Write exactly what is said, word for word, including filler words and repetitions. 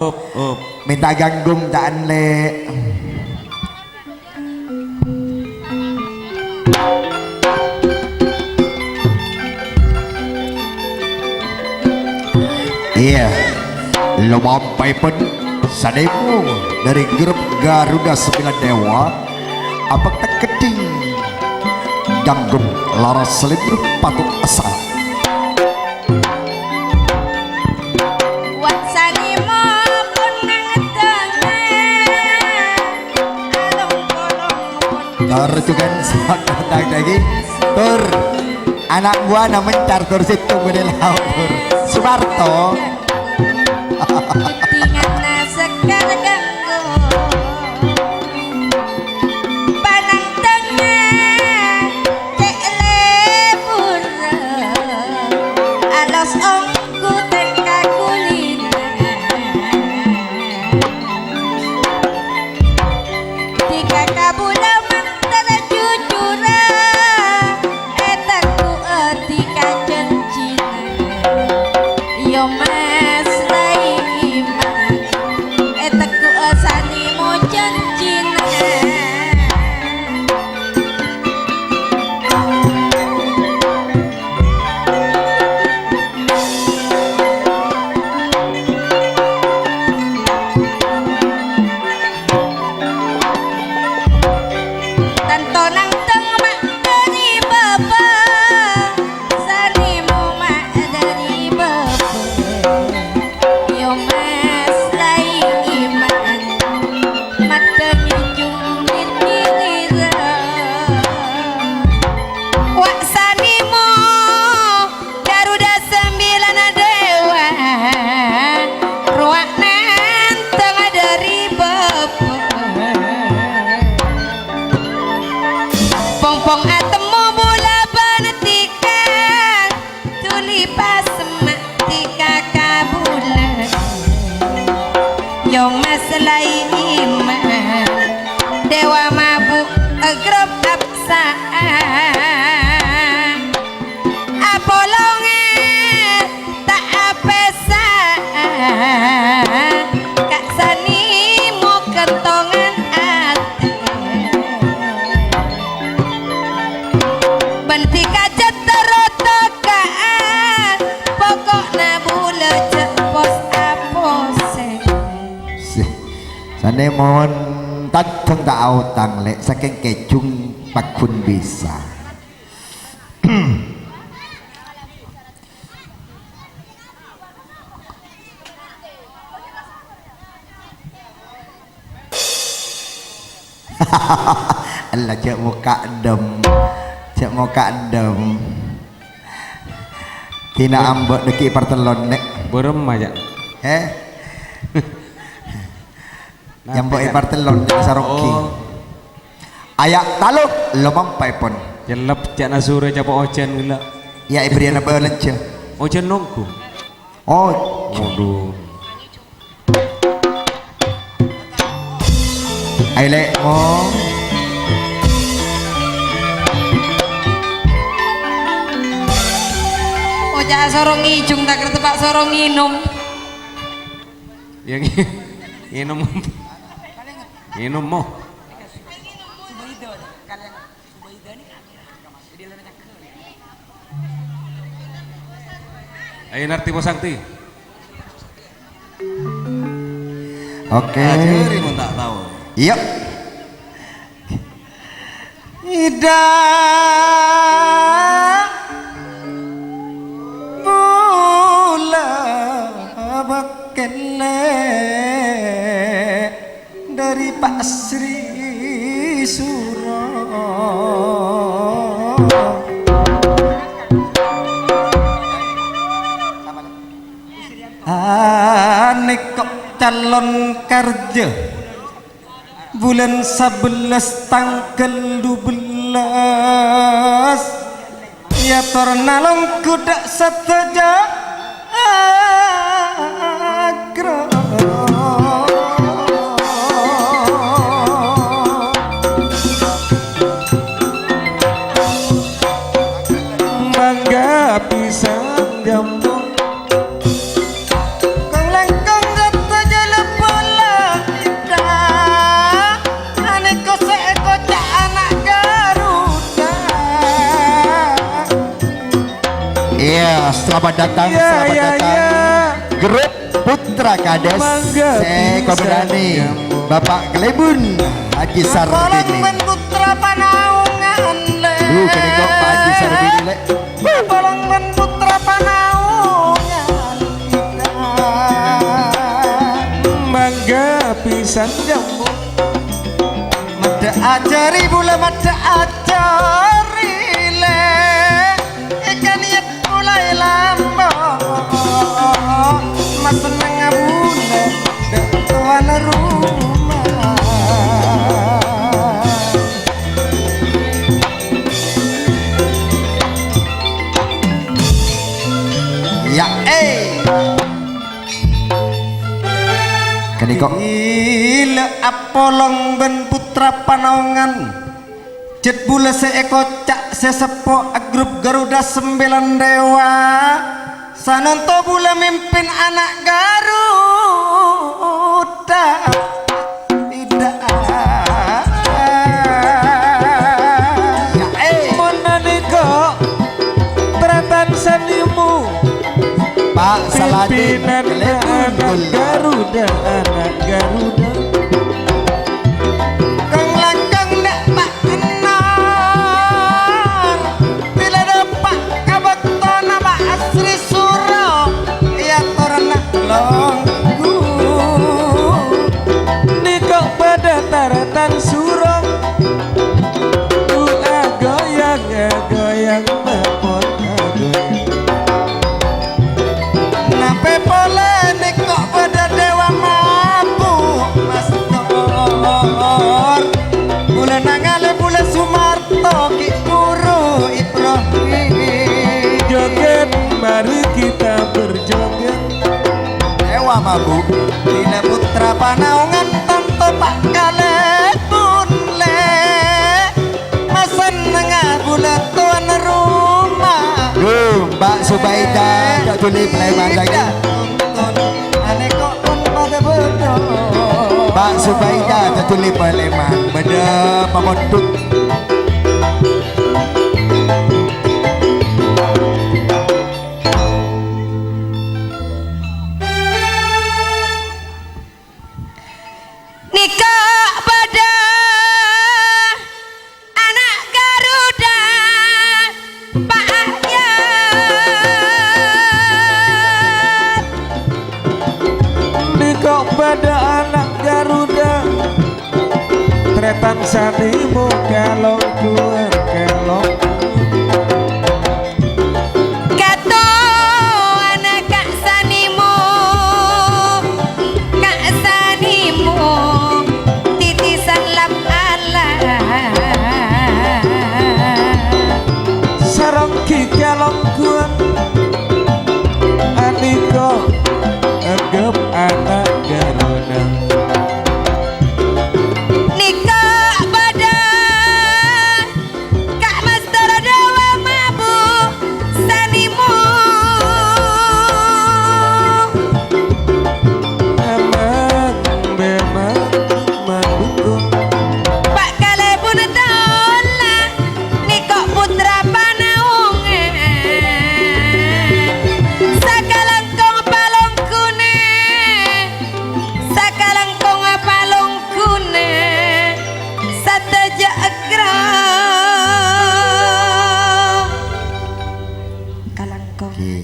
Up, up. Mènta ganggung ta' anlè'. Iyâ, lomampaèpon sanèmo dâri grup Garuda Sembilan Dewa, abhâkta keddhing ganggung laras lèbur patu essa. Wa' sanèmo pon nangèdângnga, along-polong pon. Tor jhughân selamat datang lagi. Tor, ana' buwâna mencar, tor sèttong bâdâ lao, tor. Sumarto. Keddhinganna Sekar ganggu. Panangtèngnga cè' lèbur, alos ongghu tèngka kulina. Dhika kabulâ mantar jujurâ, ètegghu'â dhika janjina. Yo mas rai iman, ètegghu'â sanèmo janjina. Tanto nangtèng ma' dâri bâbâ, sanèmo ma' dâri bâbâ. Yo mas rai iman, maddhâ ngèjung gilirâ. Wa' sanèmo Garuda Sembilan Dewa, rowa nantèng dâri bâbâ. Pong-pong atemmo bulâ bân dhika, dhuli pasemma' dhika ka bulâ. Yo mas rai iman, dewa mabuk grup apsa'a. Apolonga ta' apèsa, ka' sanèmo kentongan atè. Bân dhika jhât terro toka'a, poko'na bulâ jhâ' pos-aposè. Sè, sanèmon tandhâng ta' aotang, Lè', sakèng kèjung pagghun bisa. Ella, jhâ' mokka' dhem. Jhâ' mokka' dhem. Dina amba' dhâggi' partellon, Lè'. Bârâmma, jhâ'? Hè? Nyambo'è partellon, Saronggi. Oh. Aya' talo, lomampaèpon. Nyellep, ca'na sore capo' ojhân ghellâ'. Iyâ, èbherri'âna bâlânjhâ. Ojhân nongghu. Oh. Waduh. Ayo, Lè', mo. Oca' soro ngijung, ta' kertepa' soro nginum. Ya, ngi-, nginum. Nginum, mo. Ayo, Narti Posangti. Oke. Ajari mon ta' tao. Iya. Ida bula bakele. Dâri Pa' Sri Suro. Anèko calon karjâ. Bulân sabellâs tangghâl dubellâs. Èyatorana longghu dâ' sadhâjâ agra. Mangga pisang jambu. Kong-langkong dâ' sadhâjâ Selamat datang, selamat datang. Grup Putra Kades, sè kobârâna Bapak Kalèbun Haji Sarbini. Polong bân putra panaongan, Lè'. Duh, kènè kok Pak Haji Sarbini, Lè'. Polong bân putra panaongan kita. Mangga pisan, Jambu. Maddhâ ajhâri bulâ, maddhâ ajhâri, Lè'. Èka niyat molaè lambâ', masennengnga bulâ dâ' towana roma. Ya, eh. Kènè kok. Ila apolong bân putra panaongan. Jhât bulâ sè èkoca' sè seppo a grup Garuda Sambellan Dewa, sanonto bulâ mimpin ana' Garuda. Tidak. Ya, eh. Mon nèko, tarètan sanèmo. Pak Saladin, pimpinan ana' Garuda, ana' Garuda. Kong-langkong dâ' Pak Kennar, bilâ dâpa' ka bâktona Pak Asri Suro, èyatorana longgu. Nèko padâ tarètan suro, agoyang-agoyang mapon agoyang. Napè polè nèko padâ dewa mabuk, Mastor. Bulâ nangalè bulâ Sumarto, Ki' Buru Ibrahim. Joget, mari kita berjoget. Dewa mabuk, bilâ putra panaongan tanto Pak Kalèbun, Lè'. Masennengnga bulâ towana roma. Duh, Mbak Subaidah, jhâ' dhuli palèman lagi. Ane kok pon padâ bâdâ. Mbak Subaidah, jhâ' dhuli palèman. Bâdâ pamondhut. Nèko padâ ana' Garuda, Pak Ahyar. Nèko padâ ana' Garuda, tarètan sanèmo kalongguwân, kalongguwân. Katowana Ka' Sanimo, Ka' Sanimo, titisan lap-alap. Sareng Ki Kalongguwân, anèko anggep ana' Garuda. Nèko padâ Ka' Mastor Dewa Mabuk Sanimo. Amang bemang mabuk. Pak Kalèbun tola, nèko putra panaongan. Sakalangkong palongguna, sakalangkong palongguna. Sadhâjâ agra kalangkong. Oke.